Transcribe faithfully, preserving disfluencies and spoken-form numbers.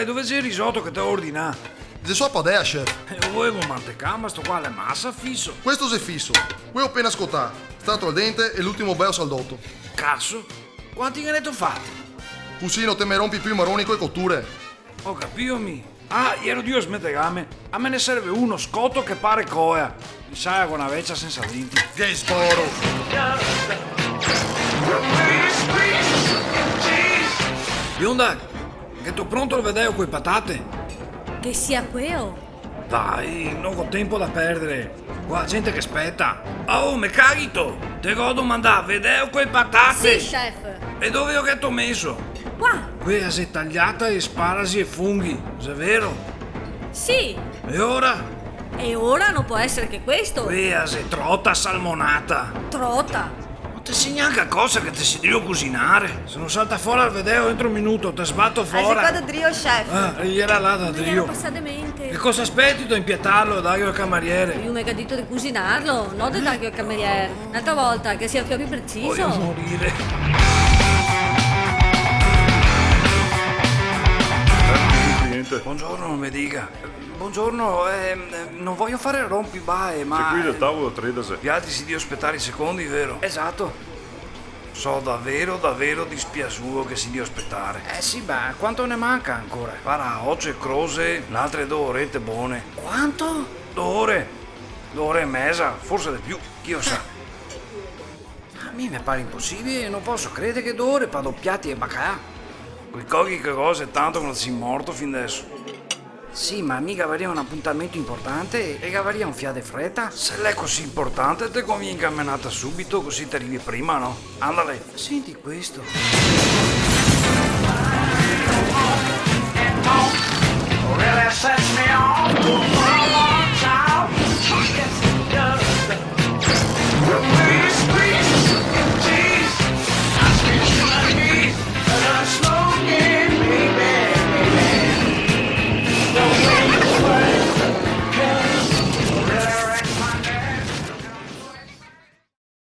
E dove xe el risoto che te go ordinà? Xe su a padea, chef. Eh, lo volevo mantecà, ma sto qua l'è masa fiso. Questo xe fiso. Queo pena scotà, stato al dente e l'ultimo beo saldoto. Caso? Quanti ghe ne to fati? Cusì no te me ronpi più i maroni co e coture. Go capìo mi. Ah, iero drio smentegame. A me ne serve uno scoto che pare coea. Insaia co na vecia sensa denti. Che sboro! Bionda, gheto pronto el vedeo co e patate? Che sia queo? Dai, no go tempo da perdere. Qua la gente che speta. Oh, me caghito! Te go domandà vedeo co e patate! Sì, chef. E dove lo gheto meso? Qua. Quea xe taliata e sparasi e funghi, xe vero? Sì. E ora? E ora no pol esare che questo. Quea xe trota salmonata. Trota? No te si gnanca cosa che te si drio cusinare? Se no salta fora el vedeo entro un minuto, te sbato fora. Xe qua da drio, chef. Ah, iera là da drio. Me iera pasà de mente. E cosa spetito de inpietarlo e darlo al camariere? Lu me ga dito de cusinarlo, no de darlo al camariere. N'altra volta, che sia un fià più preciso. Vojo morire. Eco el cliente. Bongiorno, me diga. Bongiorno, ehm, no vojo fare ronpibae, ma... Xe qui del tavolo tredese. Vialtri si drio spetare i secondi, vero? Esato. So davero, davero dispiasuo che si drio spetare. Eh sì, ma quanto ne manca ancora? Vara, ocio e crose, n'altre do orete bone. Quanto? Do ore. Do ore e meza, forse de più, chi lo sa. A mi me pare inposibile, no poso credere che do ore pa do piati de bacalà. Coi coghi che go xe tanto che no te si morto fin deso. Sì, ma mi gavarìa un apuntamento inportante e gavarìa un fià de freta. Se l'è cusì inportante, te convien che a me nata subito, cusì te rivi prima, no? Andale. Senti questo.